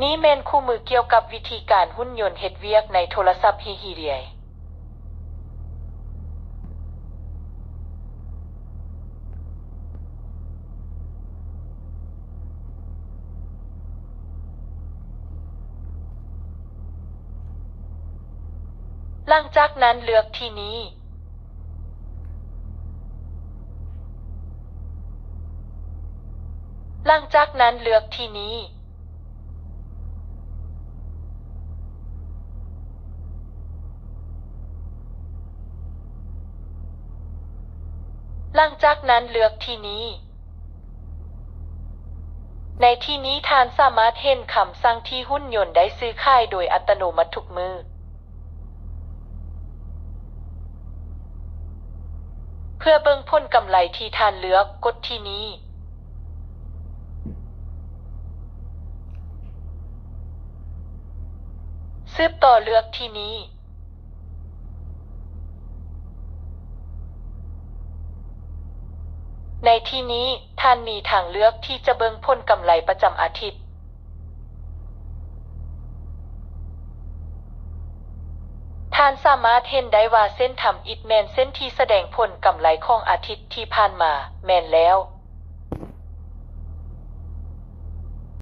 ນີ້ແມ່ນຄູ່ມືກ່ຽວກັບວິທີການຫຸ່ນຍົນເຮັດວຽກໃນໂທລະສັບເຮຮີເຣຍ. ຫຼັງຈາກນັ້ນເລືອກທີ່ນີ້. ຫຼັງຈາກນັ້ນເລືອກທີ່ນີ້. ຫຼັງຈາກນັ້ນເລືອກທີ່ນີ້. ໃນທີ່ນີ້ທ່ານສາມາດເຫັນຄຳສັ່ງທີ່ຫຸ່ນຍົນໄດ້ຊື້ຂາຍໂດຍອັດຕະໂນມັດທຸກມື້. ເພື່ອເບິ່ງຜົນກຳໄລທີ່ທ່ານເລືອກ, ກົດທີ່ນີ້. ສືບຕໍ່ເລືອກທີ່ນີ້. ໃນທີ່ນີ້, ທ່ານມີທາງເລືອກທີ່ຈະເບິ່ງຜົນກຳໄລປະຈຳອາທິດ. ທ່ານສາມາດເຫັນໄດ້ວ່າເສັ້ນທຳອິດແມ່ນເສັ້ນທີ່ສະແດງຜົນກຳໄລຂອງອາທິດທີ່ຜ່ານມາ. ແມ່ນແລ້ວ.